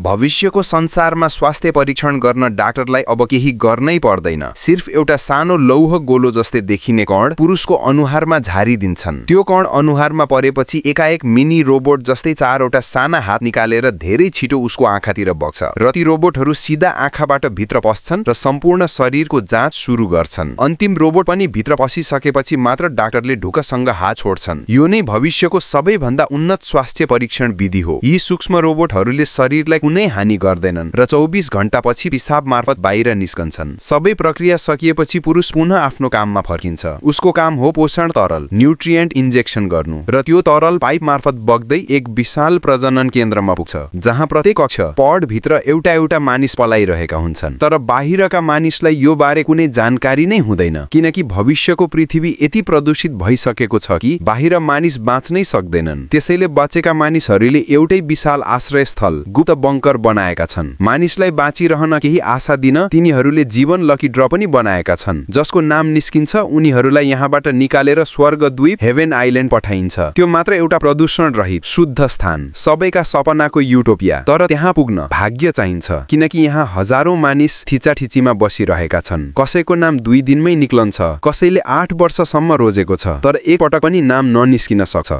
भविष्यको संसारमा स्वास्थ्य परीक्षण गर्न डाक्टरलाई अब केही गर्नै पर्दैन। सिर्फ एउटा सानो लौह गोलो जस्तै देखिने कण पुरुषको अनुहारमा झारिदिन्छन्। त्यो कण अनुहारमा परेपछि एकाएक मिनी रोबोट जस्तै चारवटा साना हात निकालेर धेरै छिटो उसको आँखातिर बग्छ र ती रोबोटहरू सिधा आँखाबाट भित्र पस्छन् र सम्पूर्ण शरीरको जाँच सुरु गर्छन्। अन्तिम रोबोट पनि भित्र पसिसकेपछि मात्र डाक्टरले ढुकसँग हात छोड्छन्। यो नै भविष्यको सबैभन्दा उन्नत स्वास्थ्य परीक्षण विधि हो। यी सूक्ष्म रोबोटहरूले शरीरलाई कुनै हानि गर्दैनन् र 24 घण्टापछि पिसाब मार्फत बाहिर निस्कन्छन्। सबै प्रक्रिया सकिएपछि पुरुष पुनः आफ्नो काममा फर्किन्छ। उसको काम हो पोषण तरल न्युट्रिएन्ट इन्जेक्सन गर्नु र त्यो तरल पाइप मार्फत बग्दै एक विशाल प्रजनन केन्द्रमा पुग्छ, जहाँ प्रत्येक कक्ष पड भित्र एउटा एउटा मानिस पलाइरहेका हुन्छन्। तर बाहिरका मानिसलाई यो बारे कुनै जानकारी नै हुँदैन, किनकि भविष्यको पृथ्वी यति प्रदूषित भइसकेको छ कि बाहिर मानिस बाँच्नै सक्दैनन्। त्यसैले बचेका मानिसहरूले एउटै विशाल आश्रयस्थल गुप्त बङ्कर बनाएका छन्। मानिसलाई बाँचिरहन केही आशा दिन तिनीहरूले जीवन लकी ड्र पनि बनाएका छन्, जसको नाम निस्किन्छ उनीहरूलाई यहाँबाट निकालेर स्वर्गद्वीप हेभेन आइल्यान्ड पठाइन्छ। त्यो मात्र एउटा प्रदूषण रहित शुद्ध स्थान, सबैका सपनाको युटोपिया। तर त्यहाँ पुग्न भाग्य चाहिन्छ, किनकि यहाँ हजारौं मानिस थिचाठिचीमा बसिरहेका छन्। कसैको नाम 2 दिनमै निक्लन्छ, कसैले 8 वर्षसम्म रोजेको छ, तर एक पटक पनि नाम ननिस्किन सक्छ।